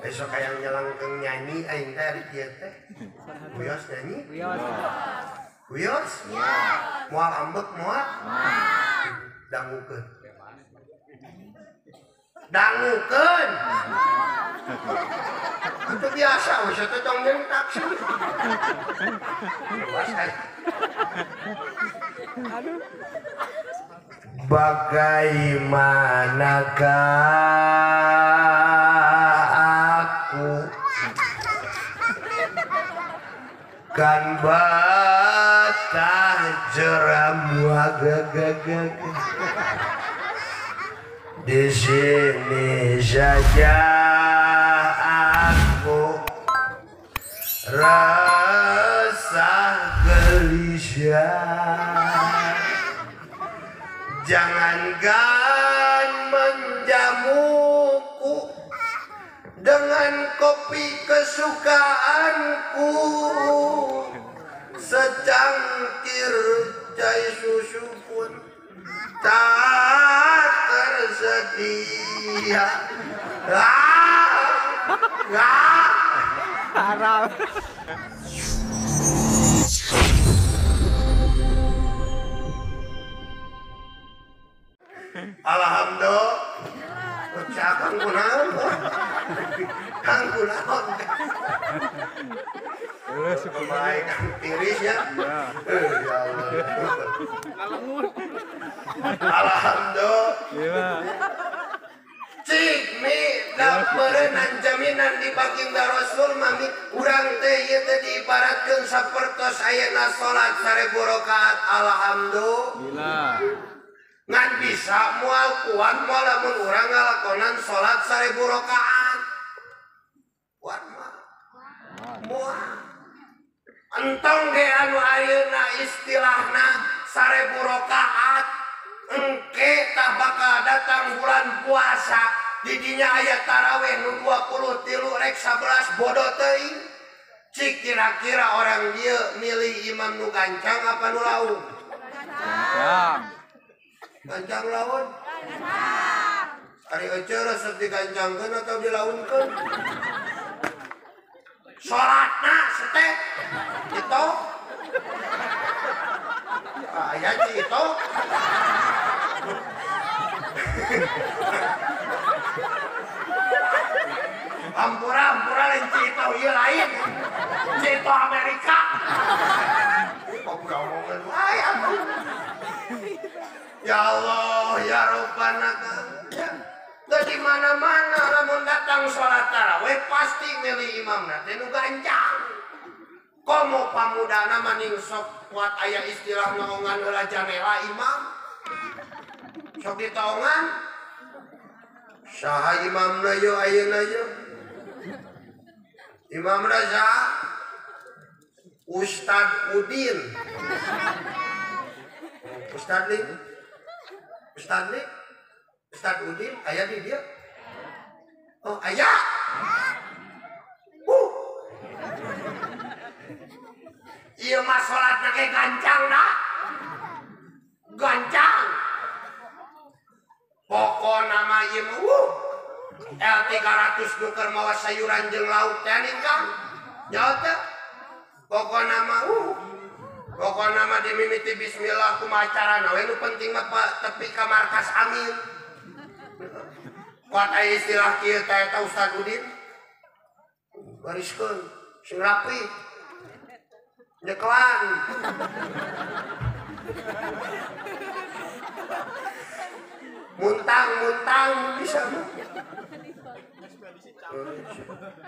Besok hayang nyelangkeung nyanyi aing teh ari kieu teh. Wios nyanyi? Wios. Wios? Moal ambek moal? Dangukeun. Dangukeun. Itu biasa, wis teh tong jeung taksi. Aduh. Bagaimanakah aku kan betah jeram wagagagag di sini saja aku resah gelisah. Jangankan menjamuku dengan kopi kesukaanku, secangkir cai susu pun tak tersedia. Haram. Alhamdulillah. Kang kunaon? Kang kunaon? Baik, kang tiris ya. Ya Allah. Alhamdulillah. Cik mi da meureunnan jaminan di baginda Rasul mami urang teh ieu teh diibaratkeun sapertos ayeuna salat 1000 rakaat. Alhamdulillah. Ngan bisa moal kuat moal lamun urang ngalakonan salat 1000 rakaat. Kuat mah. Moal. Entong ge anu ayeuna istilahna 1000 rakaat engke tah bakal datang bulan puasa didinya aya tarawih nu 23 rek 11 bodoh teuing. Cik kira-kira orang dieu milih imam nu gancang apa nu laung? Gancang. Gancang laun? Ari ece resep digancangkeun atau dilaunkeun? Salatna setek itu. Aya ci itu. Ampura ampura lain ci itu ieu lain. Ci itu Amerika. Kok omongan wae atuh. Ya Allah, ya Rabbana. Ya. Teu di mana-mana lamun datang salat tarawih pasti milih imamna teh nu gancang. Komo pamudana maning sok kuat aya istilah noongan heula janela imam. Sok ditaongan. Saha imamna yeuh ayeuna yeuh? Imamna saha? Ustad Udin. Ustad Lim. Ustad Lim. Ustad Udin aya di dia. Oh, aya. Ieu mah salatna ge gancang da. Gancang. Pokona mah ieu mah L300 nu keur mawa sayuran jeung lauk teh ning Kang. Nyaho teh? Pokona mah pokona mah dimimiti bismillah kumaha carana we nu penting mah tepi ka markas amin. Kuat aya istilah kieu teh eta Ustad Udin. Bariskeun sing rapi. Nyekelan. Muntang-muntang bisa mah.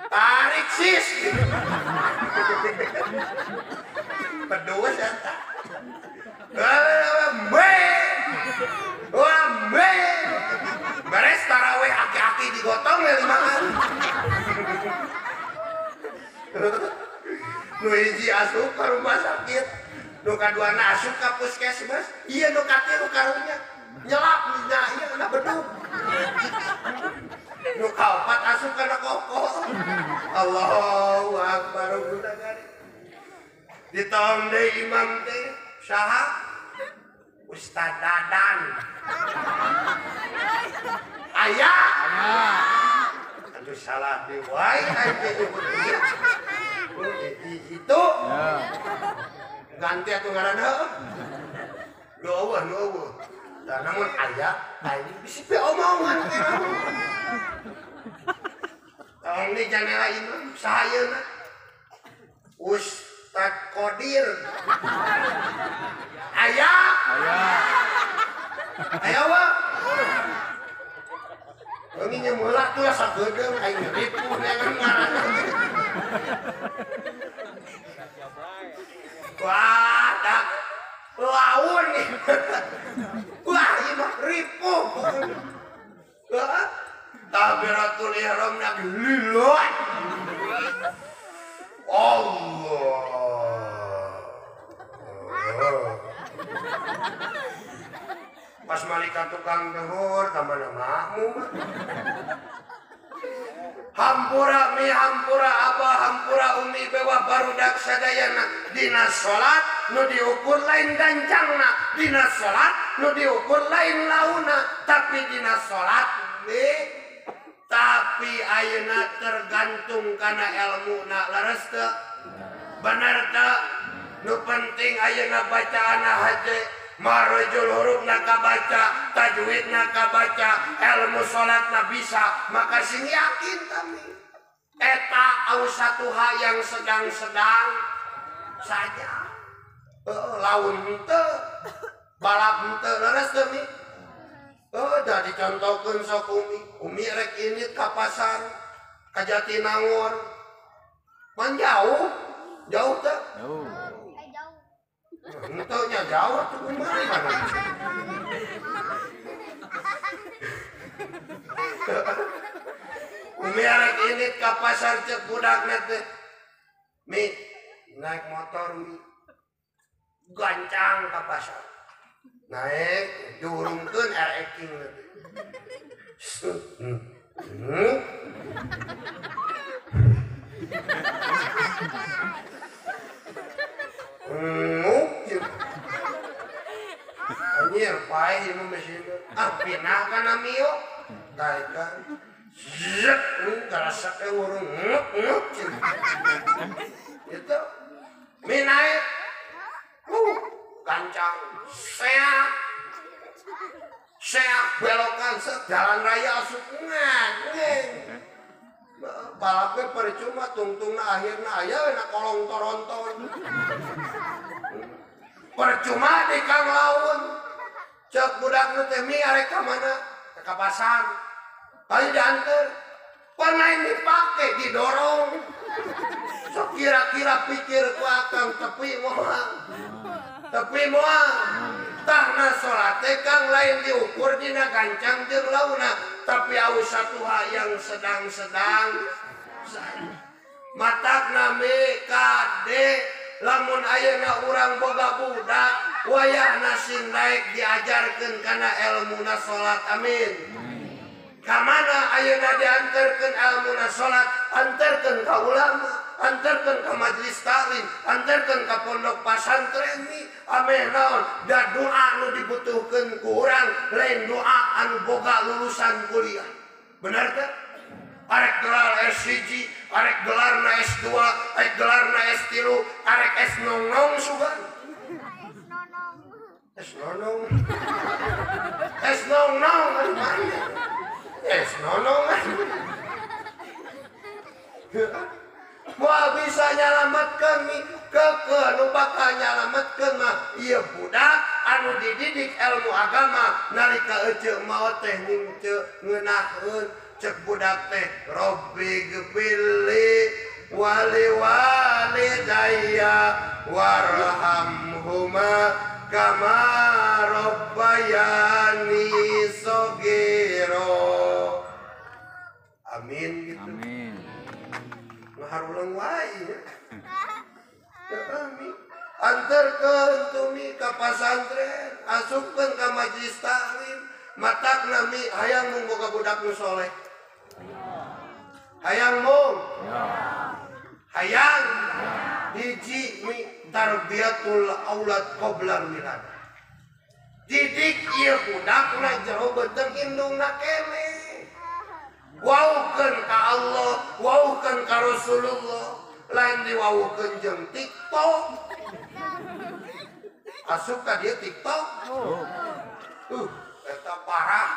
Tarik sis. Pedus eta. Wambe. Beres tarawih aki-aki digotong ya limaan. Nu hiji asup ka rumah sakit, nu kaduana asup ka puskesmas, ieu nu katilu karunya nyelap nya ieu kana bedug. Nu kaopat asup kana koko. Allahu akbar gudagari. Ditong deui imam teh saha? Ustad Dadan. Aya. Atuh salah deui wae aing teh nyebut ieu. Itu ganti atuh ngaranna heuh. Nu eueuh nu eueuh. Da namun aya aing bisi pe omongan teh namun. Tong di janela imam saha ayeuna? Ustad Kodir. Aya. Aya. Aya wa. Ini nyemeula tuh sagedeung aing ripuh neangan ngaranna. Wah, dak laun. Wah, ieu mah ripuh. Wah, takbiratul ihram nak lillah. Allah. Pas malaikat tukang dahur ka mana makmum. Hampura mi hampura abah hampura umi bewah barudak sadayana dina salat nu diukur lain gancangna, dina salat nu diukur lain launa, tapi dina salat we tapi ayeuna tergantung kana elmuna leres teu? Bener teu? Nu penting ayeuna bacaanna haje marojul hurufna kabaca, tajwidna kabaca, ilmu salatna bisa, maka sing yakin kami. Eta au satu hal yang sedang-sedang saja. Laun henteu, balap henteu leres teu mi? Da dicontohkeun sok umi, umi rek init ka pasar, ka Jatinangor. Man jauh, jauh teu? Jauh. Henteu nya jauh atuh kumaha mana. Umi arek init ka pasar ceuk budakna teh. Mi, naik motor mi. Gancang ka pasar. Naik diurungkeun ereking teh. Anjir, paeh ieu mah mesin. Ah, pinah kana mio. Daekan. Zek, karasa teh urung nguk nguk. Itu. Mi naik. Gancang. Seak. Seak belokan set jalan raya asup ngeng. Balapnya percuma tungtungna akhirna aya we na kolong toronton. Percuma di Kang Laun. Cek budak nu teh mi arek ka mana? Ka pasar. Kali diantar. Pan lain dipake didorong. Sok kira-kira pikir ku akang tepi moal. Tepi moal. Tahna salat teh Kang lain diukur dina gancang jeung launa, tapi au satu hal yang sedang-sedang. Matakna mi kade lamun ayeuna urang boga budak wayahna sing daek diajarkeun kana elmuna salat, amin. Ka mana ayeuna diantarkeun elmuna salat, antarkeun ka ulama, antarkeun ka majelis taklim, antarkeun ka pondok pasantren mi. Ameh naon da doa nu dibutuhkeun ku urang lain doa anu boga lulusan kuliah. Bener teh? Arek gelar S1, arek gelarna S2, arek gelarna S3, arek S nongnong sugan. S nonong. S nongnong mana? S nonong. Moal bisa nyalametkeun mi keukeuh nu bakal nyalametkeun mah ieu budak anu dididik ilmu agama nalika eceu maot teh ning teu ngeunaheun. Cek budak teh Robbi gfirli wali walidayya warhamhuma kama rabbayani shaghira. Amin gitu. Amin. Ngaharulang wae ya. Ya amin. Anterkeun tumi ka pasantren, asupkeun ka majelis taklim, matakna mi hayang mung boga budak nu soleh. Hayang mung. Hayang. Hiji mi tarbiyatul aulad qabla wiladah. Didik ieu budakna jero beuteung indungna keneh. Waukeun ka Allah, waukeun ka Rasulullah, lain diwaukeun jeung TikTok. Asup ka dia TikTok. Eta parah.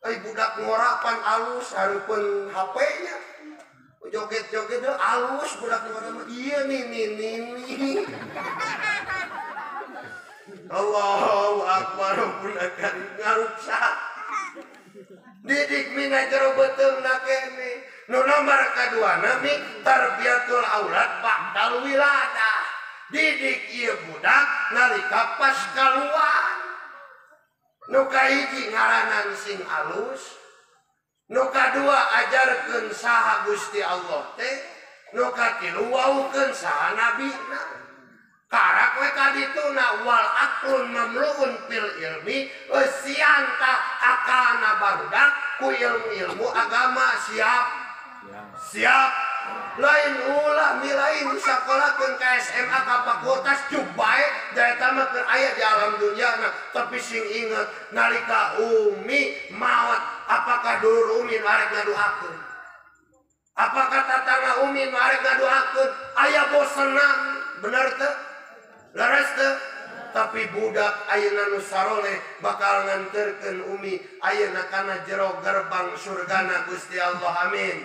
Budak ngora pan alus hareupeun HP-nya. Joget-joget alus budak ngora mah. Iya nih nih nih nih. Allahu akbar budak ngaruksak. Didik mina jero beuteungna kene. Nu nomor kaduana mi tarbiyatul aulad ba'dal wiladah. Didik ieu budak nalika pas kaluar. Nu kahiji ngaranan sing alus, nu kadua ajarkeun saha Gusti Allah teh, nu katilu waukeun saha nabina. Karak we ka dituna wal aqlun mamluun fil ilmi, eusian tah akalna barudak ku ilmu-ilmu agama siap. Siap. Lain ulah milain disakolakeun ka SMA ka fakultas cuk bae da eta mah keur aya di alam dunyana, tapi sing inget nalika umi maot apakah dulur umi nu arek ngaduakeun, apakah tatangga umi nu arek ngaduakeun, aya bosenan bener teu leres teu? Tapi budak ayeuna nu saroleh bakal nganterkeun umi ayeuna kana jero gerbang surgana Gusti Allah, amin.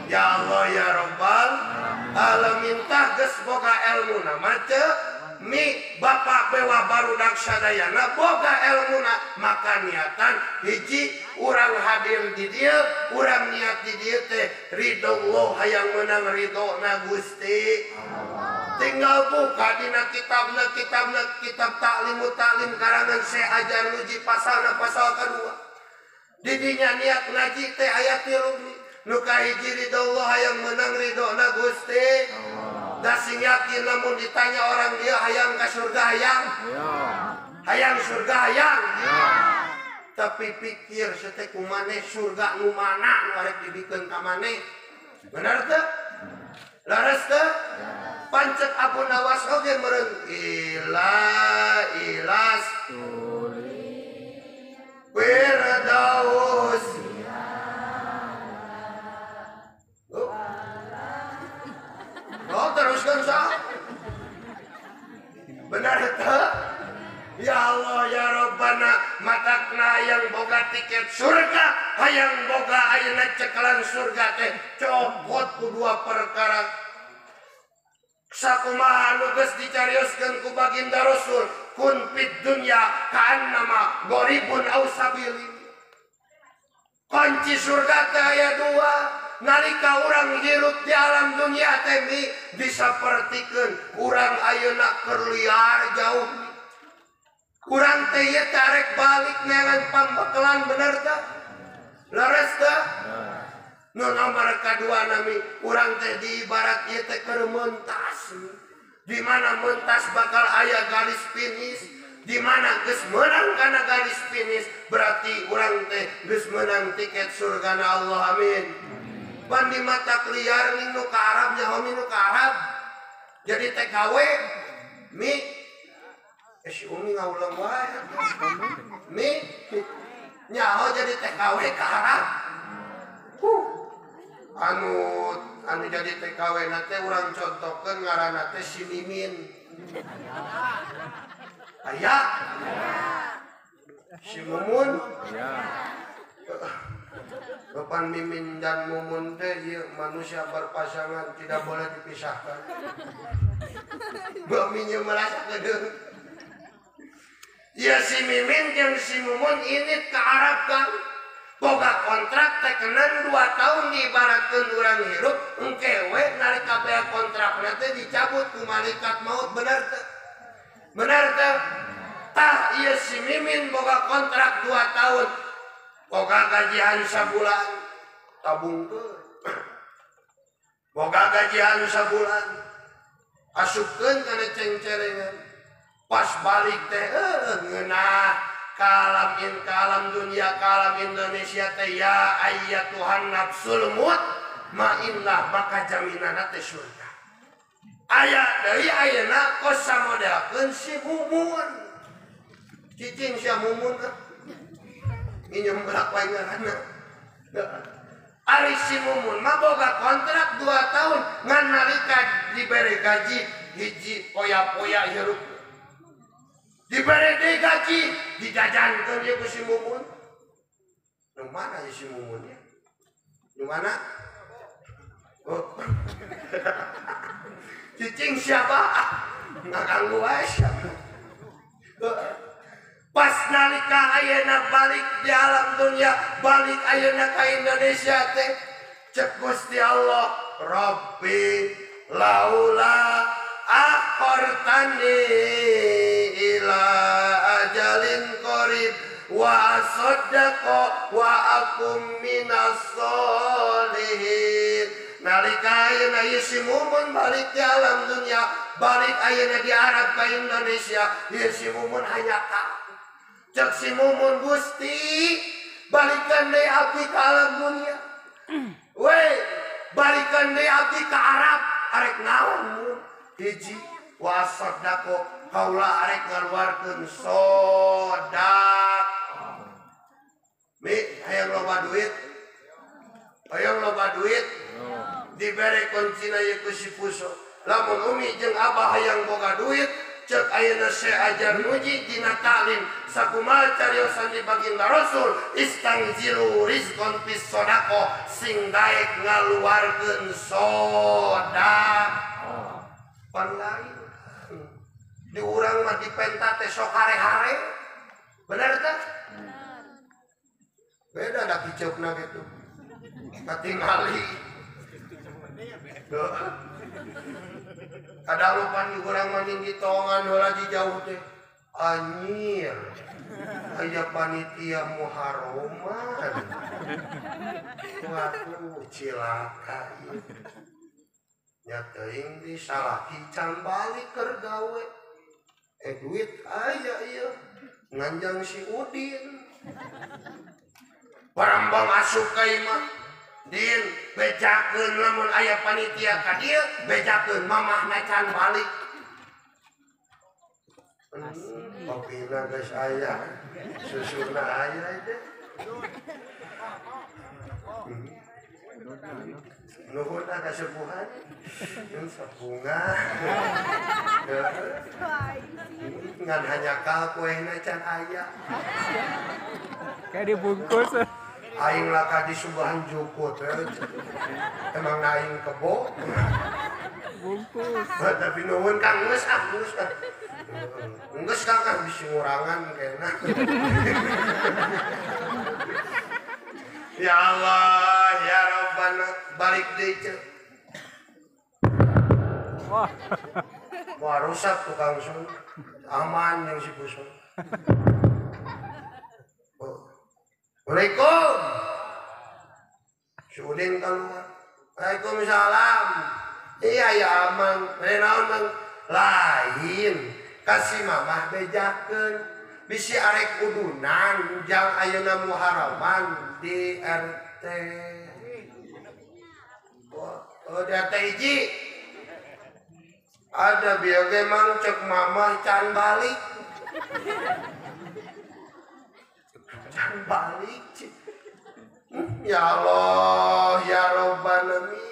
Ya Allah ya Rabbal alamin. Tah geus boga elmuna mah teu mi bapak bewa barudak sadayana boga elmuna, maka niatan hiji urang hadir di dieu, urang niat di dieu teh ridho Allah, hayang meunang ridhona Gusti. Tinggal buka dina kitabna kitabna kitab taklimu taklim karangan Syekh Ajar Nuji pasalna pasal kedua. Didinya niat ngaji teh aya tilu. Nu kahiji ridho Allah, hayang menang ridhona Gusti. Da sing yakin lamun ditanya orang dia hayang ka surga hayang. Hayang surga hayang. Tapi pikir sete kumaneh surga nu mana nu arek dibikeun ka maneh. Bener teu? Leres teu? Pancet Abu Nawas oge meureun ila ilas firdaus. Oh, teruskan sah. Benar teu? Ya Allah ya Rabbana, matakna hayang boga tiket surga, hayang boga ayeuna cekelan surga teh copot ku dua perkara. Sakumaha nu geus dicarioskeun ku baginda Rasul, kun fid dunya ka'annama gharibun aw sabilin. Kunci surga teh aya dua. Nalika urang hirup di alam dunia teh mi disapertikeun urang ayeuna keur liar jauh. Urang teh ieu tarek balik neangan pambekelan, bener teh? Leres teh? Nu nomor kadua nami urang teh diibarat ieu teh keur mentas. Di mana mentas bakal aya garis finish, di mana geus meunang kana garis finish berarti urang teh geus meunang tiket surgana Allah, amin. Pan di mata liar ning nu ka Arab nyaho nu ka Arab. Jadi TKW mi si umi ngaulang wae. Mi nyaho jadi TKW ka Arab. Anu jadi TKW na teh urang contohkeun ngaranna teh si Mimin. Aya. Si Mumun. Aya. Bapak Mimin dan Mumun teh ieu manusia berpasangan tidak boleh dipisahkan. Baminya merasa kedeung. Ya si Mimin jeung si Mumun ini ke Arab kan. Boga kontrak tekenan 2 tahun diibaratkeun urang hirup engke we nalika bea kontrakna teh dicabut ku malaikat maut, bener teh? Bener teh? Tah ieu si Mimin boga kontrak 2 tahun. Boga gajian sabulan tabungkeun. Boga gajian sabulan asupkeun kana cengcerengan. Pas balik teh ngeunah kalam in kalam dunia kalam Indonesia teh ya ayyatuhan nafsul mutmainnah, maka jaminanna teh surga. Aya deui ayeuna kos samodelkeun si Mumun. Cicing sia Mumun ah. Minjem berak wae ngaranna. Ari si Mumun mah boga kontrak 2 tahun ngan nalika dibere gaji hiji poya-poya hirup. Dibere deui gaji dijajankeun ieu ku si Mumun. Nu mana si Mumun ya? Nu mana? Oh. Cicing siapa? Ngaganggu wae siapa. Pas nalika ayeuna balik di alam dunia, balik ayeuna ka Indonesia teh cek Gusti Allah, Rabbi laula akhartani ila ajalin qarib wa asaddaqa wa akum minas solihin. Nalika ayeuna ieu si Mumun balik di alam dunia, balik ayeuna di Arab ka Indonesia, ieu si Mumun hanya ka cek si Mumun, Gusti balikan deui abdi ka alam dunia. Weh, balikan deui abdi ka Arab arek naon mun? Hiji wa sadaqo kaula arek ngaluarkeun sedekah. Mi hayang loba duit. Hayang loba duit. Dibere kuncina ieu ku si Puso. Lamun umi jeung abah hayang boga duit, cek ayeuna ajar muji dina taklim sakumaha cariosan di baginda Rasul istangzilu rizqon fis sadaqah sing daek ngaluarkeun sedekah. Pan lain di urang mah dipenta teh sok hare-hare. Bener teh? Beda da kiceupna gitu. Katingali. Kadang lupa di urang mah di tongan heula di jauh teh. Anjir. Aya panitia muharoman. Waduh cilaka ieu. Nya teuing di salaki can balik keur gawe. Duit aya ieu. Nganjang si Udin. Barambang asup ka imah. Din bejakeun lamun aya panitia ka dieu bejakeun mamahna can balik. Kopina geus aya, susuna aya teh. Nuhun kasepuhan. Sabunga. Ngan hanya kuehna can aya. Kayak dibungkus. Aing laka di subahan jukut. Emang aing kebo. Bungkus. Tapi nuhun Kang geus ah geus ah. Geus Kang ah bisi ngurangan kayakna. Ya Allah, ya Rabbana, balik deui ceu. Wah. Wah rusak tukang sun. Aman yang si Puso. Oh. Waalaikum. Si Udin keluar. Waalaikumsalam. Iya ya aman. Naon mang? Lain. Kasih mamah bejakeun. Bisi arek udunan jang ayeuna muharaman di RT. Oh, di RT hiji. Ada bieu ge mang cek mamah can balik. Can balik. Ya Allah, ya Rabbana mi.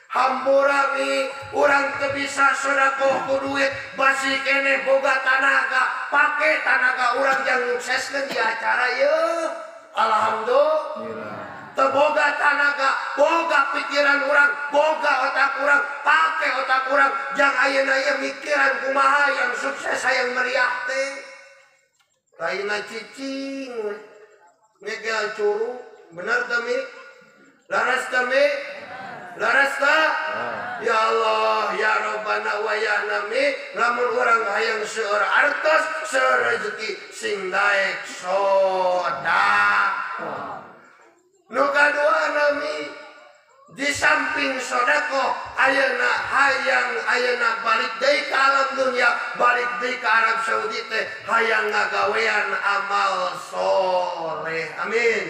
Hampura mi, urang teu bisa sedekah ku duit, basi keneh boga tanaga, pake tanaga urang jang nyukseskeun di acara ieu. Alhamdulillah. Teu boga tanaga, boga pikiran urang, boga otak urang, pake otak urang jang ayeuna ieu mikiran kumaha yang sukses hayang meriah teh. Lainna cicing we. Ngegel curug, bener teu mi? Laras teu mi? Laras teu? Ya Allah, ya Rabbana wa ya Nami, lamun urang hayang seueur artos, seueur rezeki sing daek sedekah. Nu kadua nami di samping sedekah ayeuna hayang ayeuna balik deui ka alam dunia, balik deui ka Arab Saudi teh hayang ngagawean amal soleh. Amin.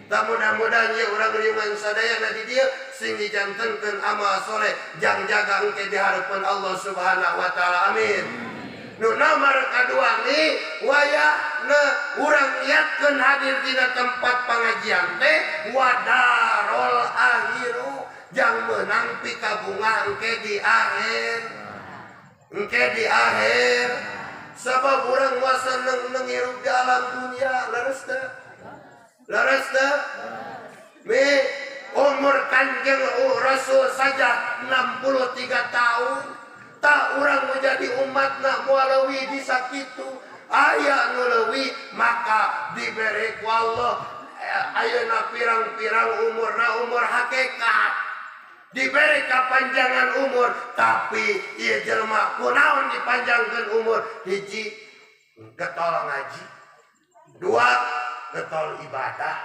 Tah mudah-mudahan ieu urang riungan sadayana di dieu sing dijantenkeun amal soleh jang jaga engke di hareupeun Allah Subhanahu wa taala. Amin. Nu nomor kadua mi wayahna urang niatkeun hadir dina tempat pengajian teh wadarul akhiru jang meunang pikabungah engke di akhir. Engke di akhir sabab urang moal seneng hirup di alam dunia leres teu? Leres teu? Mi umur Kanjeng Rasul saja 63 tahun. Tak urang menjadi umatna moal leuwih di sakitu. Aya nu leuwih maka dibere ku Allah ayeuna pirang-pirang umurna umur hakikat. Diberi kapanjangan umur tapi ieu jelema kunaon dipanjangkeun umur? Hiji getol ngaji, dua getol ibadah,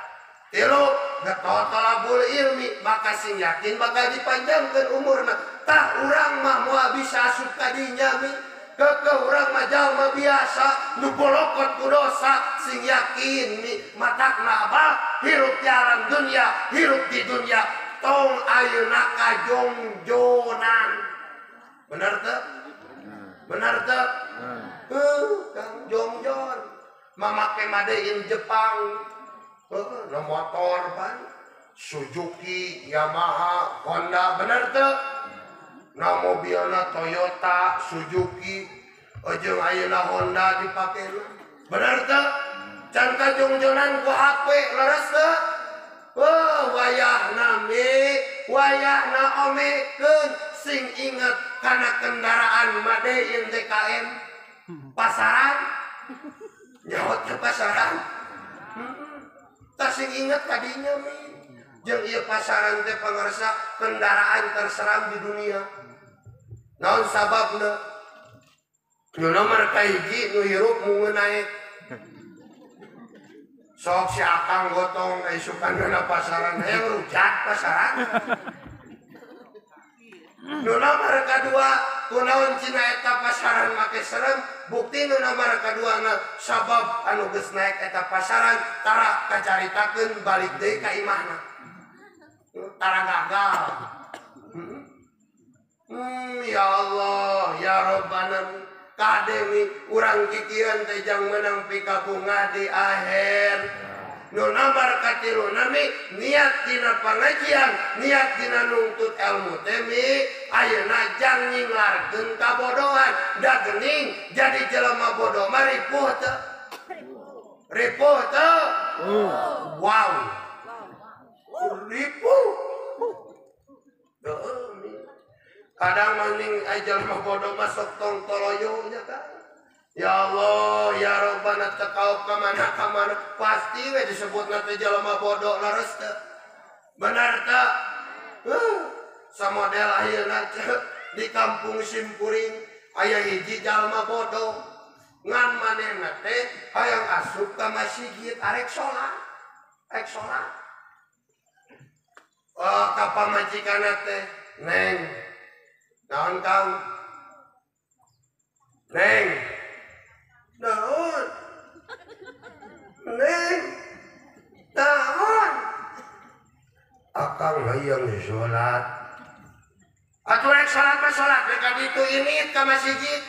tilu getol talabul ilmi, maka sing yakin bakal dipanjangkeun umurna. Tah urang mah moal bisa asup ka dinya mi. Kekeh urang mah jalma biasa nu bolokot ku dosa, sing yakin mi matakna abah hirup di alam dunia, hirup di dunia tong ayeuna kajongjonan. Bener teu? Bener teu? Heuh, Kang jongjon. Mamake made in Jepang. Heuh, no motor pan Suzuki, Yamaha, Honda, bener teu? Na mobilna Toyota, Suzuki, jeung ayeuna Honda dipake. Bener teu? Can kajongjonan ku HP, leres teu? Oh, wayahna mi, wayahna omekeun sing inget kana kendaraan made in DKM. Pasaran. Nyaho teh pasaran. Tah sing inget kadinya mi. Jeung ieu pasaran teh pangarsa kendaraan terseram di dunia. Naon sababna? Nu nomor kahiji nu hirup mungeun naek. Sok si akang gotong isukan dina pasaran hayang rujat pasaran. Nu nomor kadua kunaon cina eta pasaran make serem, bukti nu nomor kaduana sabab anu geus naek eta pasaran tara kacaritakeun balik deui ka imahna. Tara gagal. Ya Allah, ya Rabbana kade mi urang kikieuan teh jang meunang pikabungah di akhir. Nu nomor katiluna mi niat dina pangajian, niat dina nungtut ilmu teh mi ayeuna jang nyinglarkeun kabodohan. Da geuning jadi jelema bodoh mah ripuh teu? Ripuh teu? Wow. Ripuh. Heuh. Kadang maning jelema bodoh mah sok tong toloyo nya kan. Ya Allah, ya Rabbana teu ka mana ka mana pasti we disebutna teh jelema bodoh leres teu? Bener teu? Samodel ayeuna di kampung Simkuring aya hiji jalma bodoh ngan manehna teh hayang asup ka masjid arek salat. Arek salat. Oh, ka pamajikanna teh, Neng. Naon Kang? Neng. Naon? Neng. Naon? Akang hayang salat. Atuh rek salat mah salat we ka ditu ini ka masjid.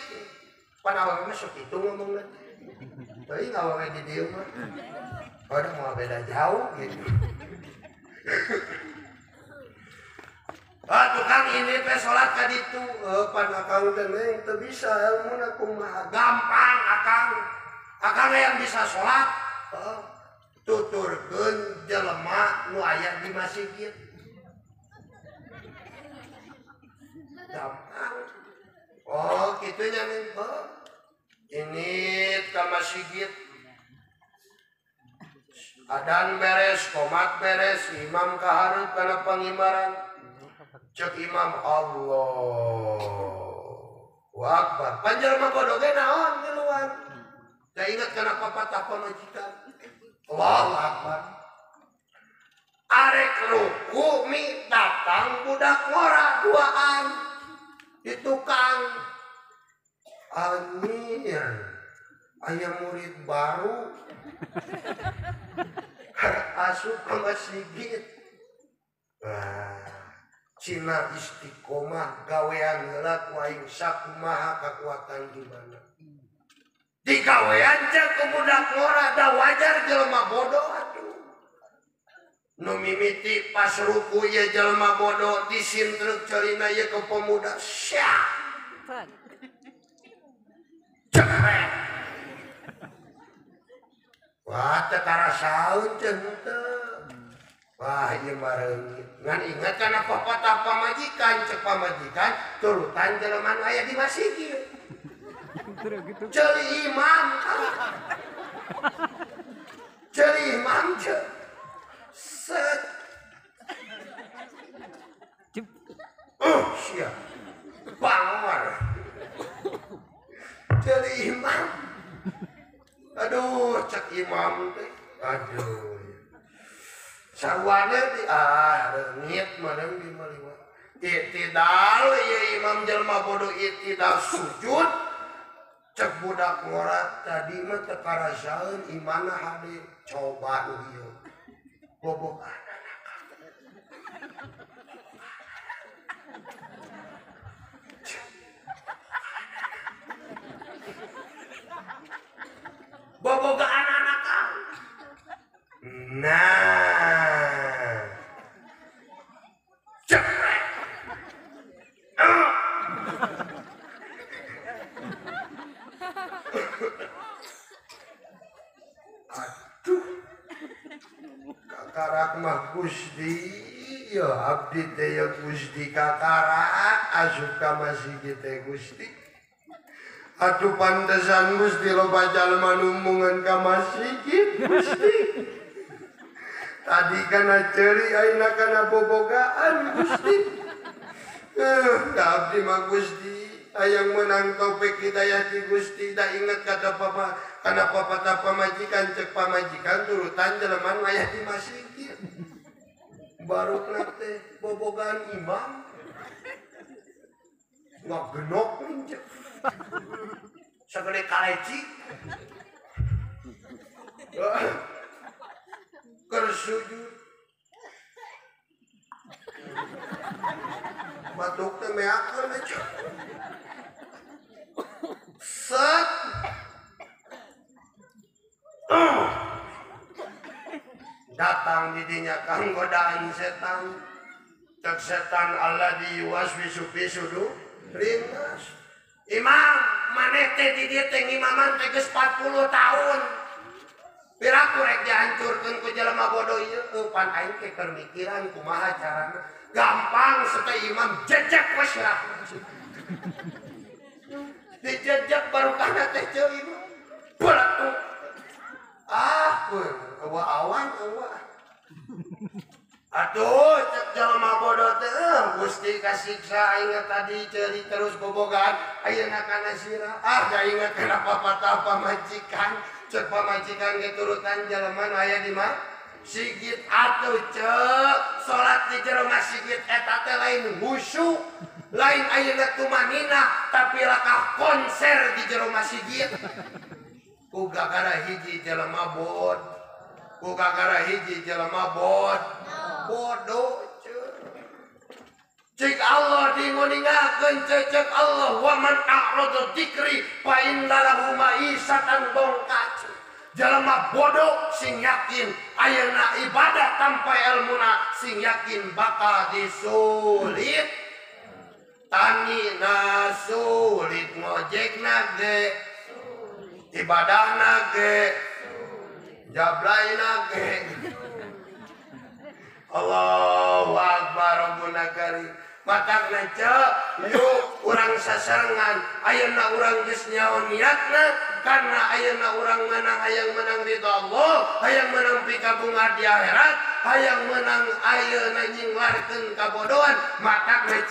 Pan awak mah sok kitu ngomongna. Teuing awak di dieu mah. Ada mau beda jauh gitu. Ah tukang ini teh salat ka ditu. Pan akang teh neng teu bisa ilmuna kumaha. Gampang akang. Akang yang bisa salat. Tuturkeun jelema nu aya di masjid. Gampang. Oh, kitu nya neng. Ini ka masjid. Adan beres, komat beres, imam kahareup kana pangimaran. Cek imam Allahu Akbar. Panjelma bodoh ge naon ngiluan. Teu inget kana papatah pamajikan. Allahu Akbar. Arek ruku mi datang budak ngora duaan di tukang. Anjir, aya murid baru. Asup ka masjid. Wah, cina istiqomah gawean heula ku aing sakumaha kakuatan gimana. Digawean cek ku budak ngora da wajar jelema bodoh atuh. Nu mimiti pas ruku ye jelema bodoh disintruk ceulina ye ke pemuda sya. Cepet. Wah teu karasaeun teh henteu. Wah ieu mah reungit. Ngan ingat kana papatah pamajikan cek pamajikan turutan jelema nu aya di masjid. Ceuli imam. Ceuli imam cek. Set. Sia. Bangor. Ceuli imam. Aduh, cek imam teh. Aduh. Sawane di reungit meureun di mah. Itidal ieu imam jelema bodoh itidal sujud. Cek budak ngora tadi mah teu karasaeun imana hade coba nu ieu. Bobogan anak. Bobogaan anak. Nah. Ceprek. Aduh. Kakarak mah Gusti, ya abdi teh ya Gusti kakarak asup ka masjid teh Gusti. Aduh pantesan Gusti loba jalma numbungan ka masjid Gusti. Tadi kana ceuri ayeuna kana bobogaan Gusti. Abdi mah Gusti hayang menang taufik hidayah ti Gusti da inget kada papa kana papatah pamajikan cek pamajikan turutan jelema nu aya di masjid. Barukna teh bobogaan imam. Ngagenok cek. Sagede kaleci. Keur sujud. Batuk teh meakeun teh. Set. Datang didinya kang godaan setan. Cek setan Allah diwaswisu fi sudur rinnas. Imam maneh teh di dieu teh ngimaman teh geus 40 tahun. Piraku rek dihancurkeun ku jelema bodoh ieu pan aing teh keur mikiran kumaha carana. Gampang sete imam jejek we sirah. Dijejek barokahna teh ceu imam. Beletuk. Ah, eueuh awan eueuh. Aduh, cek jelema bodoh teh Gusti kasiksa aing tadi ceuri terus bobogaan ayeuna kana sirah. Ah, da inget kana papatah pamajikan. Cek pamajikan ge turutan jelema nu aya di mah sigit atuh cek salat di jero masjid eta teh lain khusyuk, lain ayeuna tumanina tapi lakah konser di jero masjid. Ku gagara hiji jelema bod. Ku gagara hiji jelema bod. Bodoh cek Allah dinguningakeun cek Allah wa man a'rada dzikri fa inna lahu ma'isatan dongka. Jelema bodoh sing yakin ayeuna ibadah tanpa ilmuna sing yakin bakal disulit. Tanina sulit ngojekna ge ibadahna ge jablaina ge. Allahu Akbar Rabbuna Karim. Matakna cek yuk urang sasarengan ayeuna urang geus nyaho niatna karena ayeuna urang menang hayang menang ridho Allah, hayang menang pikabunga di akhirat, hayang menang ayeuna nyinglarkeun kabodohan, matakna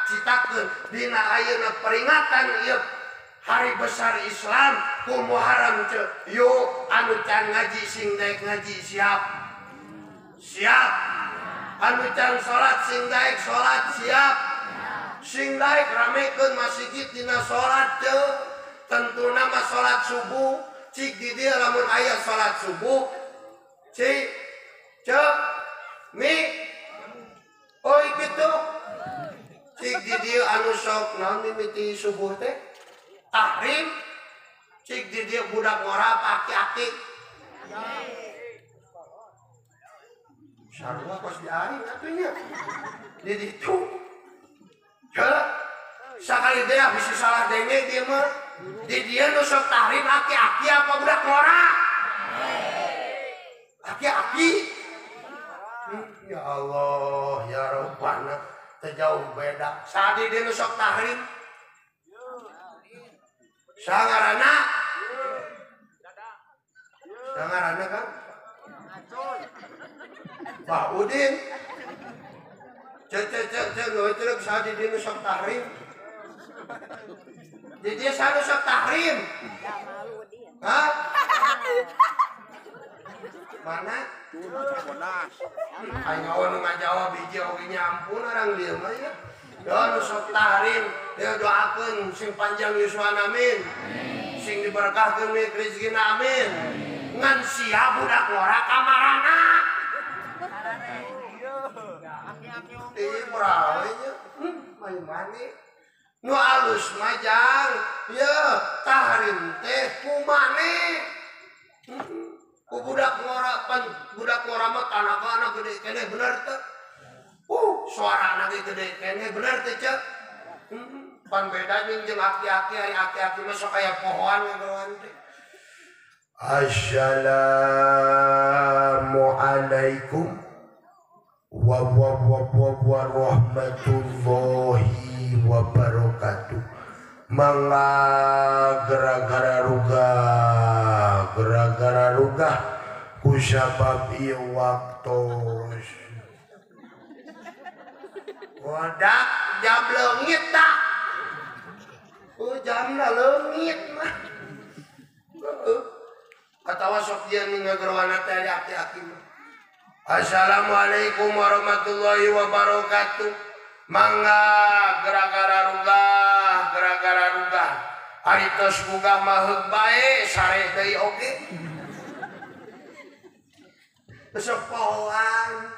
citakeun dina ayeuna peringatan ieu hari besar Islam ku Muharram cek yuk anu can ngaji sing daek ngaji siap. Siap. Anu can salat sing daek salat siap. Sing daek ramekeun masjid dina salat teu. Tentuna mah salat subuh, cik di dieu lamun aya salat subuh. Cik cek mi oi kitu. Cik di dieu anu sok naon mimiti subuh teh? Tahrim. Cik di dia budak ngora aki-aki. Sarua kos di aing atuh nya. Di ditu. Heuh. Sakali teh bisa salah denge dia mah. Di dia nu sok tahrim aki-aki apa budak ngora? Aki-aki. Ya Allah, ya Rabbana, teu jauh beda. Sadi dia nu sok tahrim. Sangarana. Sangarana kan? Pak Udin. Cek cek cek cek nu sadi dia nu sok tahrim. Di dia sanu sok tahrim. Hah? Mana? Aing nu ngajawab hiji oge nyampun orang dieu mah ya. Ya nu sok tahrim, ya doakeun sing panjang yuswana amin. Sing diberkahkeun rezekina amin. Ngan sia budak ngora kamarana. Ih murah we nya. Main mane. Nu alus majang, ya tahrim teh kumane. Ku budak ngora pan budak ngora mah tanagana gede keneh bener teh. Suarana ge gede keneh bener teh cek. Pan beda jeung aki-aki ari aki-aki mah sok aya pohoan ngageroan teh. Assalamualaikum warahmatullahi wabarakatuh. Mangga gara-gara rugah, gara-gara rugah ku sabab ieu waktos. Wadak jam leungit tak? Oh jamna leungit mah. Heeh. Atawa sok ieu ngagerowana teh aki-aki mah. Assalamualaikum warahmatullahi wabarakatuh. Mangga gara-gara rugah, gara-gara rugah. Ari tos gugah mah heug bae, sareh deui oge. Sepohoan.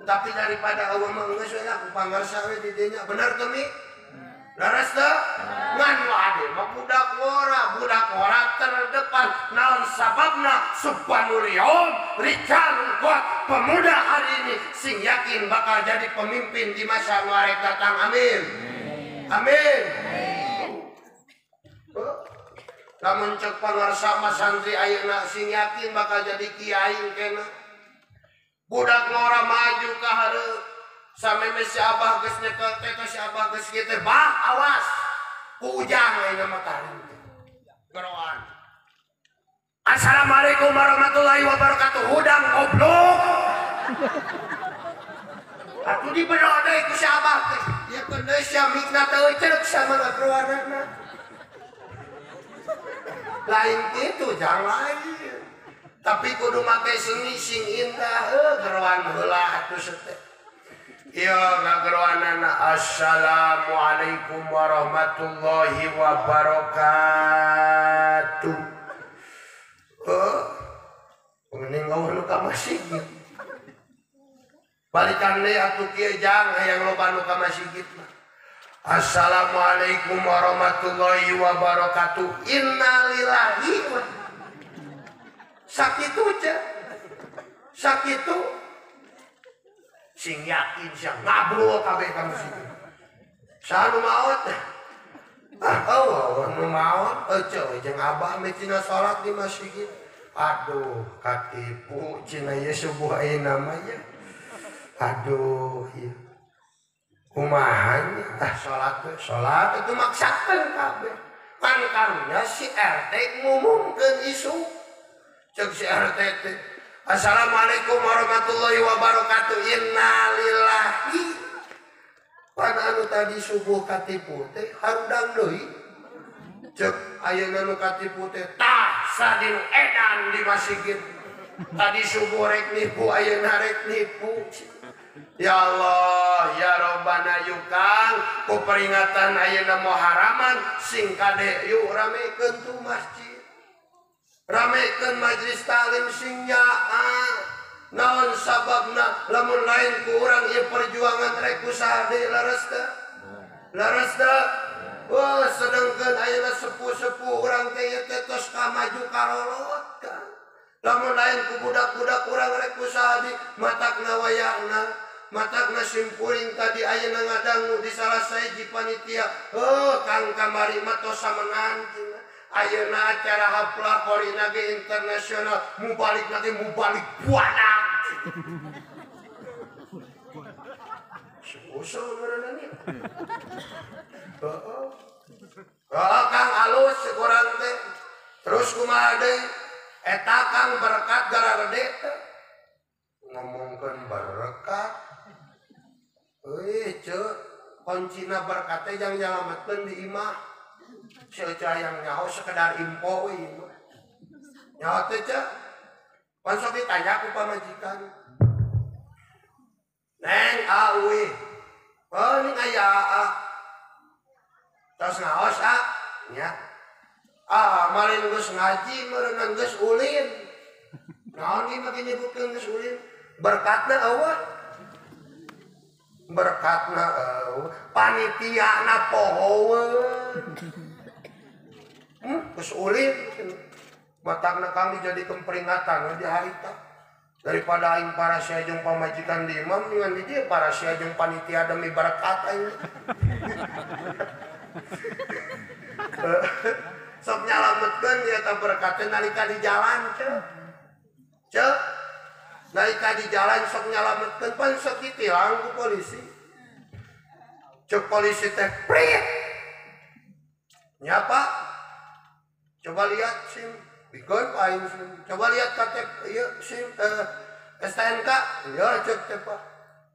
Tapi daripada eueuh mah geus we lah ku pangarsa we di dinya. Bener teu Mi? Leres teu? Ngan wade mah budak ngora terdepan. Naon sababna? Subhanul yaum rijalul kuat. Pemuda hari ini sing yakin bakal jadi pemimpin di masa nu arek datang. Amin. Amin. Lamun cek pangarsa mah santri ayeuna sing yakin bakal jadi kiai kena. Budak ngora maju ka hareup. Sameme si abah geus nyekel teh ka si abah geus kieu teh bah awas. Ku ujang ayeuna mah tahrim teh. Geroan. Assalamualaikum warahmatullahi wabarakatuh. Hudang goblok. Atuh dibero deui ku si abah teh. Ieu keun deui sia mikna teu ceuk sama ngageroanana. Lain kitu jang lain. Tapi kudu make seni sing indah heuh geroan heula atuh teh. Ieu ngageroanana assalamualaikum warahmatullahi wabarakatuh. Mending eueuh nu ka masjid. Balikan deui atuh kieu jang hayang loba nu ka masjid mah. Assalamualaikum warahmatullahi wabarakatuh. Innalillahi wa sakitu cek. Sakitu sing yakin sia ngabrul kabeh ka masjid. Saha nu maot? Ah, eueuh nu maot eueuh jeung abah meh tina salat di masjid. Aduh, katipu cina ieu subuh ayeuna mah nya. Aduh, ieu. Kumaha nya tah salat we, salat itu maksakeun kabeh. Kan karunya si RT ngumumkeun isu. Cek si RT teh, assalamualaikum warahmatullahi wabarakatuh. Innalillahi. Pan anu tadi subuh katipu teh harudang deui. Cek ayeuna nu katipu teh tah sadin edan di masjid. Tadi subuh rek nipu ayeuna rek nipu. Ya Allah, ya Rabbana yukang ku peringatan ayeuna Muharraman sing kade yuk ramekeun tu masjid. Ramekeun majlis taklim sing nyaah. Naon sababna lamun lain ku urang ieu perjuangan rek ku saha deui leres teu? Leres teu? Wah, sedangkan ayeuna sepuh-sepuh urang teh teh tos kamaju karolot kan. Lamun lain ku budak-budak urang rek ku saha di matakna wayahna, matakna simpuring tadi ayeuna ngadangu di salah sahiji panitia. Heuh, Kang kamari mah tos samenan cenah. Ayeuna acara haflah qorina ge internasional, mubalik lagi mubalik buanak. Usul meureunna nya. Heeh. Heeh Kang alus urang teh. Terus kumaha deui? Eta Kang berkat gararede teh. Ngomongkeun berkat. Euy ceu, kuncina berkat teh jang nyalametkeun di imah. Si Eca yang nyaho sekedar info we ieu mah. Nyaho teh ceu. Pan sok ditanya ku pamajikan. Neng awi. Oh ning aya a. Tos ngaos a nya. Ah malin geus ngaji meureunna geus ulin. Naon ieu make nyebutkeun geus ulin? Berkatna eueuh. Berkatna eueuh. Panitiana pohoeun. Geus ulin. Matakna kami jadikeun peringatan di harita. Daripada aing parasia jeung pamajikan di imam dengan di dieu parasia jeung panitia demi berkat aing. Sok nyalametkeun eta berkat teh nalika di jalan ceu. Ceu. Nalika di jalan sok nyalametkeun pan sok ditilang ku polisi. Ceuk polisi teh prit. Nya Pak. Coba lihat SIM. Bikeun aing SIM. Coba lihat KTP ieu SIM STNK. Ya ceuk teh Pak.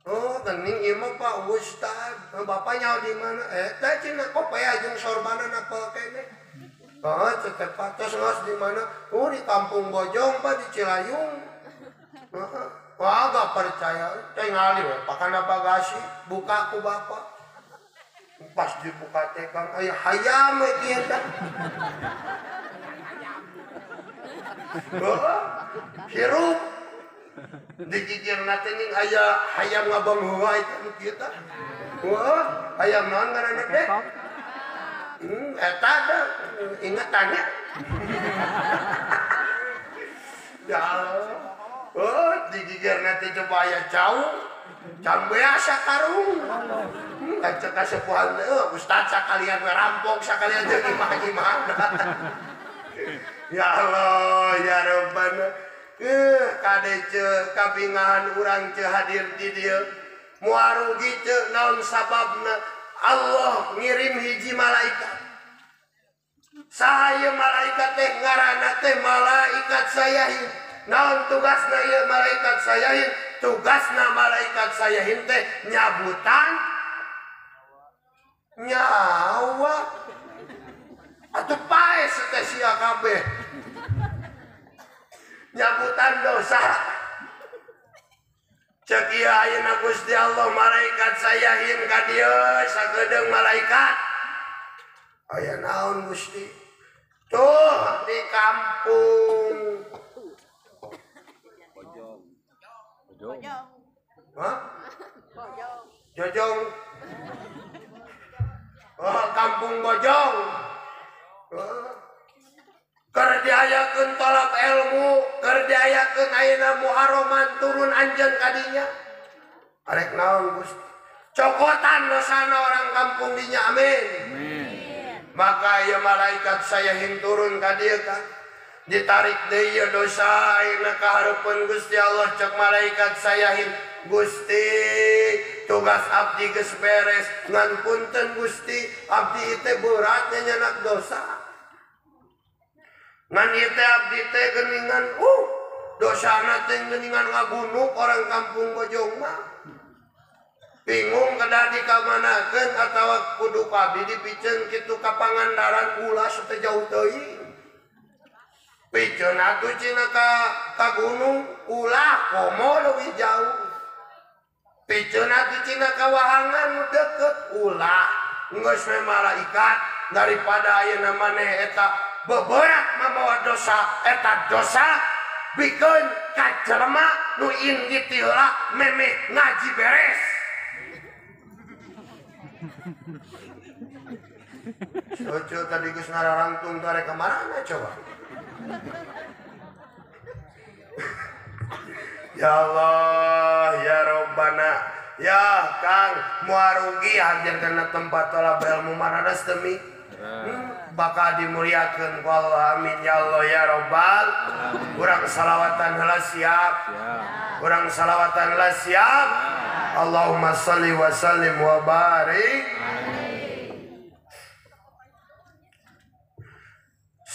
Oh, gening ieu mah Pak Ustad. Bapak nyaho di mana? Teh cenah kopea jeung sorbanan apal keneh. Oh, ceuk teh Pak. Tos ngaos di mana? Oh, di Kampung Bojong Pak di Cilayung. Heeh. Wah, gak percaya. Tingali we pakana bagasi, buka ku bapak. Pas dibuka teh Kang aya hayam we kieu teh. Oh, hirup digigirna teh ning aya hayam ngabangheua itu kieu tah. Wah, hayam naon ngaranna teh? Eta da ingetannya. Ya Allah. Oh, digigirna teh coba aya jauh. Can biasa karung. Kancek kasepuhan teh, ustad sakalian we rampok sakalian jeung imah-imah. Ya Allah, ya Rabbana. Kade ceu kabingahan urang ceu hadir di dieu. Moal rugi ceu naon sababna Allah ngirim hiji malaikat. Saha ieu malaikat teh ngaranna teh malaikat sayahin. Naon tugasna ieu malaikat sayahin? Tugasna malaikat sayahin teh nyabutan nyawa. Atuh paes teh sia kabeh. Nyabutan dosa. Cek ieu ayeuna Gusti Allah malaikat sayahin ka dieu sagedeung malaikat. Aya naon Gusti? Tuh di kampung Bojong. Bojong. Hah? Bojong. Jojong. Oh, kampung Bojong. Keur diayakeun tolak ilmu, keur diayakeun ayeuna muharraman turun anjeun ka dinya. Arek naon Gusti? Cokotan dosana orang kampung dinya, amin. Amin. Maka ieu malaikat sayahin turun ka dieu kan. Ditarik deui ieu dosa ayeuna ka hareupeun Gusti Allah cek malaikat sayahin, Gusti tugas abdi geus beres, ngan punten Gusti, abdi teh berat nyanyak dosa. Ngan ieu teh abdi teh geuningan, dosana teh geuningan ngagunuk orang kampung Bojong mah. Bingung kedah dikamanakeun atawa kudu abdi dipiceun kitu ka Pangandaran ulah teh jauh teuing. Piceun atuh cenah ka gunung ulah komo leuwih jauh. Piceun atuh cenah ka wahangan nu deukeut ulah. Geus we malaikat daripada ayeuna maneh eta beberat mamawa dosa, eta dosa bikeun ka jelema nu indit ti heula memeh ngaji beres. Cucu tadi geus ngararangtung tare ka mana coba? Ya Allah, ya Rabbana, ya Kang, moal rugi hadir kana tempat tolab ilmu maradas demi bakal dimuliakeun ku Allah. Amin ya Allah ya Rabbal. Urang salawatan heula siap. Urang salawatan heula siap. Allahumma shalli wa sallim wa barik.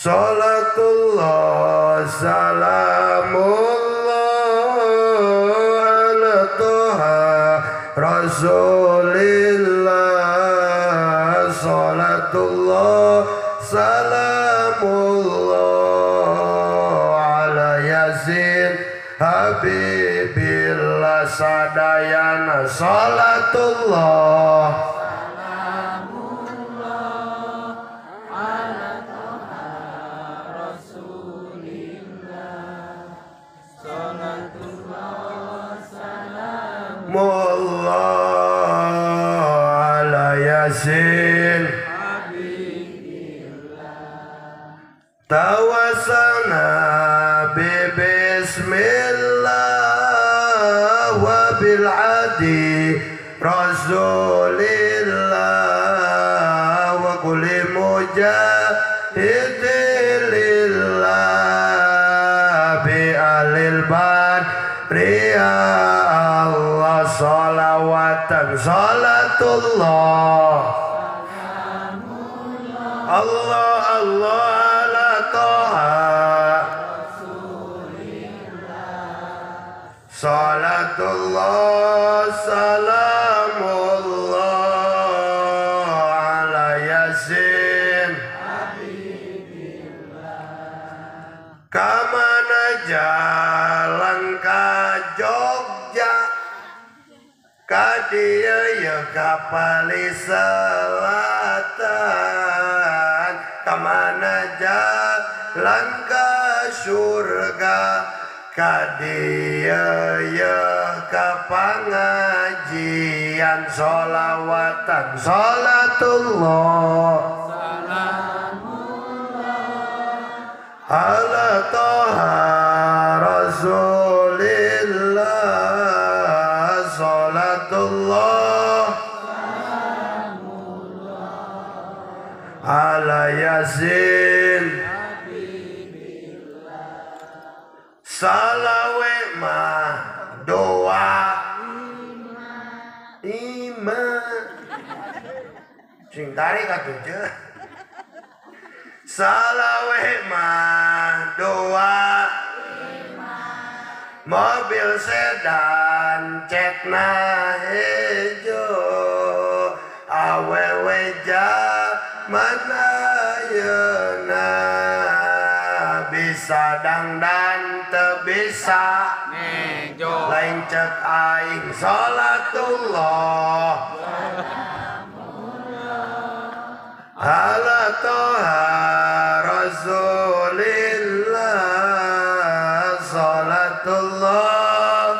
Salatullah salamullah ala toha Rasulillah. Salatullah salamullah ala Yasin Habibillah sadayana. Salatullah salamullah ala toha Rasulillah. Salatullah salamullah ala Yasin Habibillah. Tawassalna bi bismillah wa bil adi Rasulillah wa kulli mujahidin lillah bi alil badri ya Allah. Salawatan salatullah Allah Allah ala toha salatullah salamullah ala Yasin Habibillah. Kamana jalan ka Jogja ka dieu ye ka Pali Selatan. Kamana jalan ka surga ka dieu ye ka pangajian. Sholawatan salatullah salamullah ala toha Rasulillah. Salatullah salamullah ala Yasin Habibillah. Salawe mah doa lima sing tarik atuh je. Salawe mah doa lima mobil sedan cetna hejo awewe jaman ayeuna bisa dangdan teu bisa nejo lain cek aing. Salatullah ala toha Rasulillah. Salatullah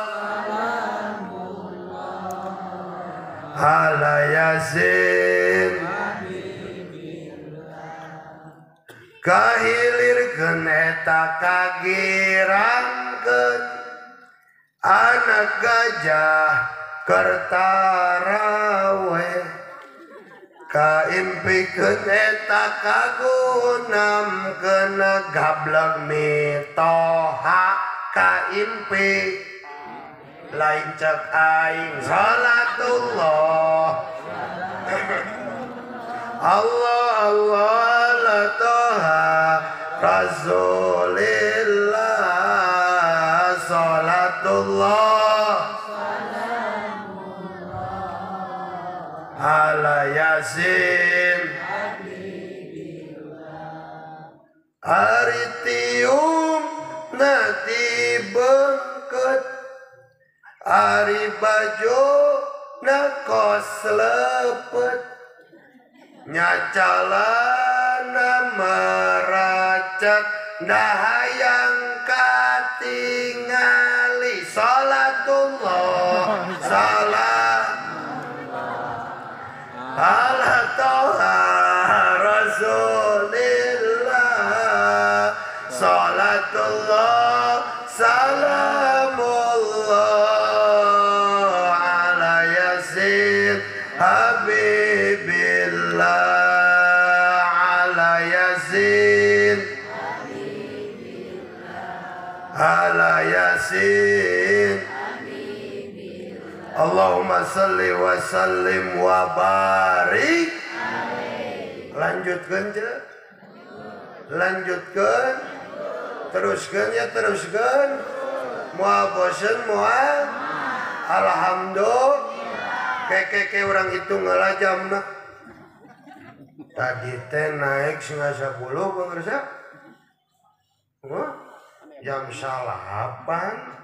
ala Yasin kahilirkeun eta kagirangkeun anak gajah kertarawe kaimpikeun eta kagunamkeun gablek mitoha kaimpi lain cek aing. Salatullah Allah Allah ala toha Rasulillah. Salatullah salamullah ala Yasin Habibillah. Ari tium na dibengket ari baju na kos lepet nyacalana meracet dahayang katingali. Salatullah salam Toha Rasulillah salatullah salamullah ala Yasin Habibillah ala Yasin ala Yasin. Allahumma salli wa sallim wa barik. Lanjutkan je, lanjutkan, teruskan ya, teruskan. Moal bosen moal. Alhamdulillah. Keke orang itu ngelajamna. Tadi teh naik 9.30 pemirsa. Jam 8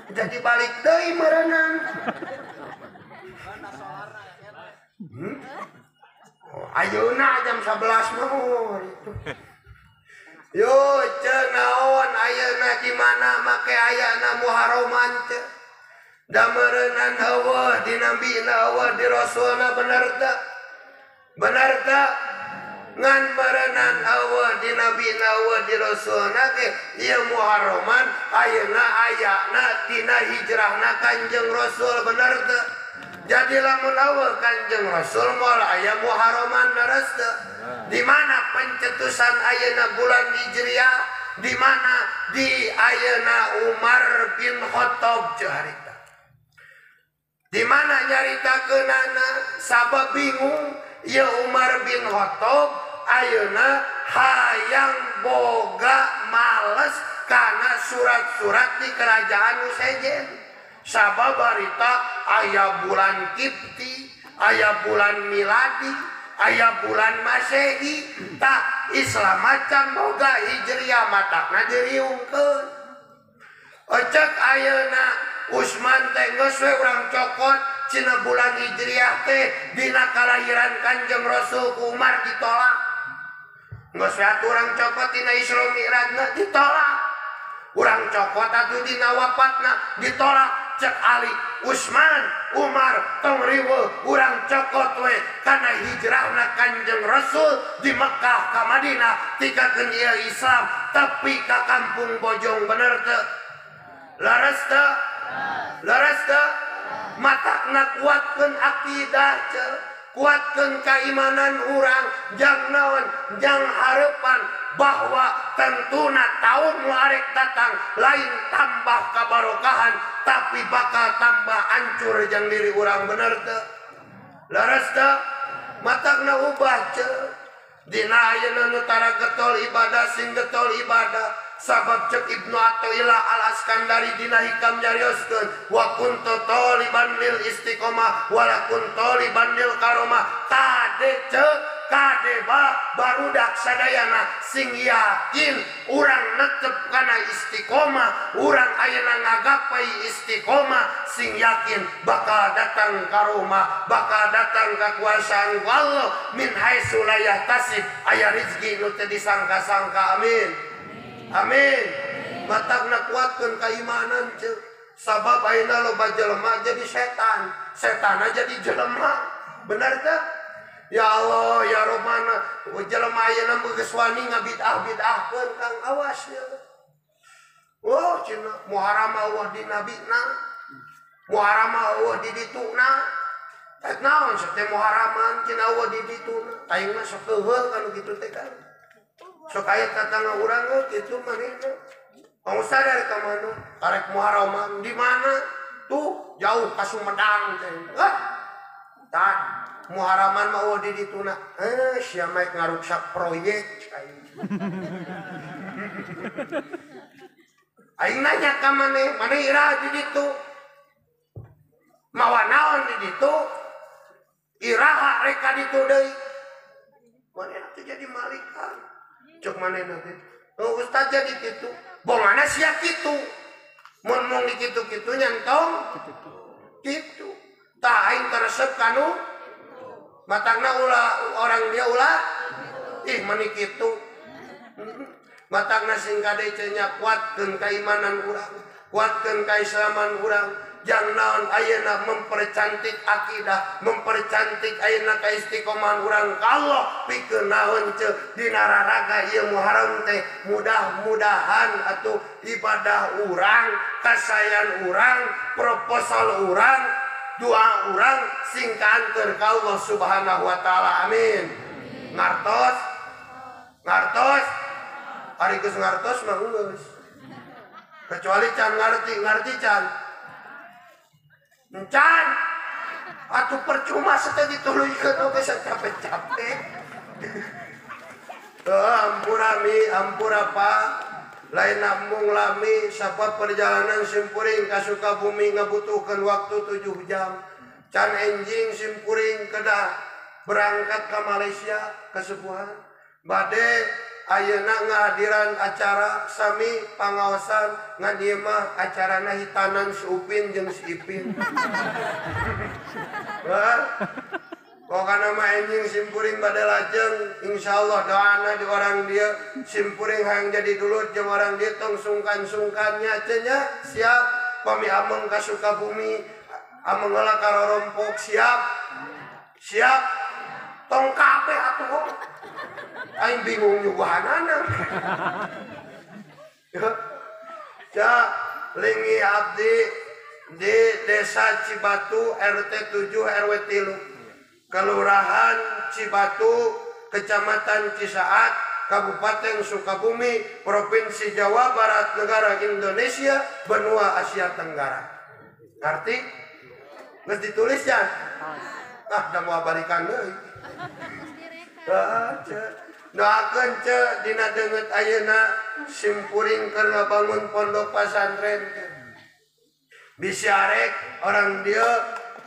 jadi balik deui meureunan. Oh, ayeuna jam 11 mah itu. Yo ceu naon ayeuna di mana make ayana muharraman teh. Da meureunan eueuh di nabina eueuh di rasulna bener teu? Bener teu? Ngan meureunan eueuh di nabina eueuh di rasulna ge ieu muharraman ayeuna ayana dina hijrahna Kanjeng Rasul bener teu? Jadi lamun eueuh Kanjeng Rasul moal aya muharraman leres teu? Di mana pencetusan ayeuna bulan Hijriah? Di mana di ayeuna Umar bin Khattab ceu harita. Di mana nyaritakeunana sabab bingung ieu Umar bin Khattab ayeuna hayang boga males kana surat-surat di kerajaan nu sejen. Sabab harita aya bulan Kipti, aya bulan Miladi, aya bulan Masehi, tah Islam macan boga Hijriah matakna diriungkeun. Ecek ayeuna Usman teh geus we urang cokot cina bulan Hijriah teh dina kalahiran Kanjeng Rasul ku Umar ditolak. Geus we atuh urang cokot dina Isra Mi'rajna ditolak. Urang cokot atuh dina wafatna ditolak. Cek Ali, Usman, Umar tong riweuh urang cokot we kana hijrahna Kanjeng Rasul di Mekah ka Madinah tikakeun ieu Islam tapi ka kampung Bojong bener teu? Leres teu? Leres teu? Matakna kuatkeun akidah ceu, kuatkeun keimanan urang jang naon jang harapan bahwa tentuna tahun nu arek datang lain tambah kabarokahan tapi bakal tambah hancur jang diri urang bener teu? Leres teu? Matakna ubah ceu. Dina ayeuna nu tara getol ibadah sing getol ibadah. Sabab cek Ibnu Athaillah Al-Askandari dina hikam nyarioskeun wa kuntu taliban lil istiqomah wala kuntu taliban lil karomah. Kade cek kade ba barudak sadayana sing yakin urang netep kana istiqomah, urang ayeuna ngagapai istiqomah sing yakin bakal datang karomah, bakal datang kekuasaan Allah min haitsu la yahtasib, aya rezeki nu teu disangka-sangka. Amin. Amin. Matakna kuatkeun keimanan ceu. Sabab ayeuna loba jelema jadi setan, setanna jadi jelema. Bener teu? Ya Allah, ya Robbana, jelema ayeuna geus wani ngabid'ah-bid'ahkeun Kang, awas ya. Oh, cenah muharram eueuh di nabina. Muharram eueuh di dituna. Teh naon teh muharraman cenah eueuh di dituna. Aing mah sok keuheul kanu kitu teh kan. Sok aya tatangga urang kitu manehna. Ang sadar ka mana? Arek muharraman di mana? Tuh jauh ka Sumedang teh. Ah. Tah muharraman mah eueuh di dituna. Eh, sia mah ngaruksak proyek aing. Aing nanya ka maneh, maneh iraha di ditu? Mawa naon di ditu? Iraha rek ka ditu deui? Maneh teh jadi malikan. Cek manehna teh. Oh, ustaz jadi kitu. Bongana sia kitu. Mun mung di kitu-kitu nyantong kitu. Tah aing teresep kanu matangna ulah orang dia ulah ih meni kitu. Matangna sing kade nya kuatkeun keimanan urang, kuatkeun keislaman urang. Jang naon ayeuna mempercantik akidah, mempercantik ayeuna kaistiqomahan urang ka Allah pikeun naon ceu dina raraga ieu Muharram teh mudah-mudahan atuh ibadah urang, kasayan urang, proposal urang, doa urang sing kaanteur ka Allah Subhanahu wa taala. Amin. Ngartos? Ngartos? Ari geus ngartos mah geus. Kecuali can ngarti, ngarti can. Encan atuh percuma sateh dituluykeun oge capek-capek. Ampura mi, ampura pa. Lain mung lami sapa perjalanan simpuring ka Sukabumi ngabutuhkeun waktu 7 jam. Can enjing simpuring kedah berangkat ka Malaysia kesepuhan. Bade ayeuna ngahadiran acara sami pangaosan ngan ieu mah acarana hitanan si Upin jeung si Ipin. Hah? Pokona mah enjing simpuring bade lajeng insyaallah doana di orang dia simpuring hayang jadi dulur jeung orang dia tong sungkan-sungkannya cenah siap pami ameng ka Sukabumi ameng heula ka Rorompok siap siap tong kabeh atuh aing bingung nyuguhanana. Ja lingi abdi di Desa Cibatu RT 7 RW 3 Kelurahan Cibatu, Kecamatan Cisaat, Kabupaten Sukabumi, Provinsi Jawa Barat, Negara Indonesia, Benua Asia Tenggara. Ngerti? Geus ditulis ya? Ah, da moal balikan deui. Doakeun ce dina deungeut ayeuna simpuring keur ngabangun pondok pasantren. Bisi arek orang dieu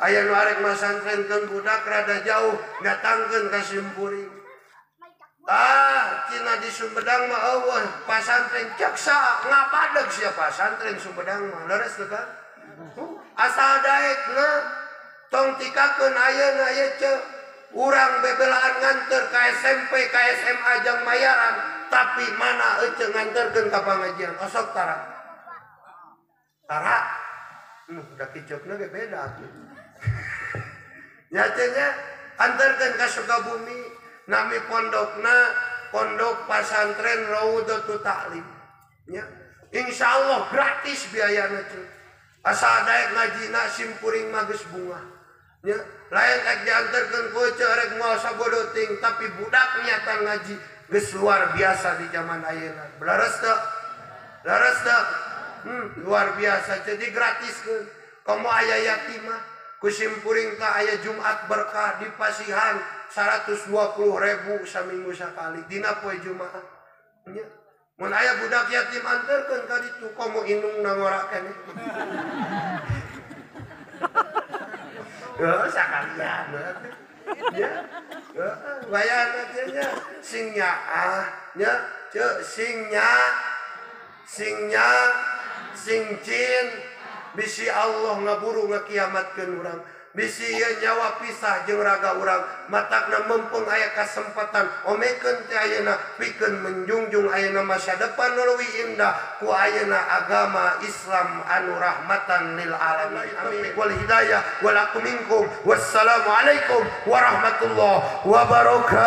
aya nu arek masantrenkeun budak rada jauh datangkeun ka simpuring. Ah, cina di Sumedang mah eueuh pasantren cek saha ngapadeg sia pasantren Sumedang mah leres teu kan? Asal daekna tong tikakeun ayeuna ieu ce. Urang bebelaan nganter ka SMP, ka SMA jang mayaran, tapi mana ece nganterkeun ka pangajian osok tara. Tara. Da kiceukna ge beda atuh. Nya cenah anterkeun ka Sukabumi, nami pondokna Pondok Pasantren Raudhatut Ta'lim. Nya, insyaallah gratis biayana ceu. Asal daek ngajina simpuring mah geus bungah. Nya, lain rek diantarkeun ku ece rek moal sabodo ting, tapi budak nyata ngaji geus luar biasa di zaman ayeuna. Leres teu? Leres teu? Luar biasa. Jadi gratiskeun. Komo aya yatimah ku simpuring ka aya Jumat berkah di pasihan 120.000 saminggu sakali dina poe Jumat. Nya. Mun aya budak yatim anterkeun ka ditu komo indungna ngora keneh. Heeh, sakalian. Ya. Heeh, wayahna teh nya sing nyaah nya ceu sing nya sing nya sing cin bisi Allah ngaburu ngakiamatkeun urang. Bisi ieu nyawa pisah jeung raga urang matakna mempeng aya kasempatan omekeun teh ayeuna pikeun menjunjung ayeuna masa depan nu leuwih indah ku ayeuna agama Islam anu rahmatan lil alamin. Amin. Wal hidayah wal aku minkum. Wassalamualaikum warahmatullahi wabarakatuh.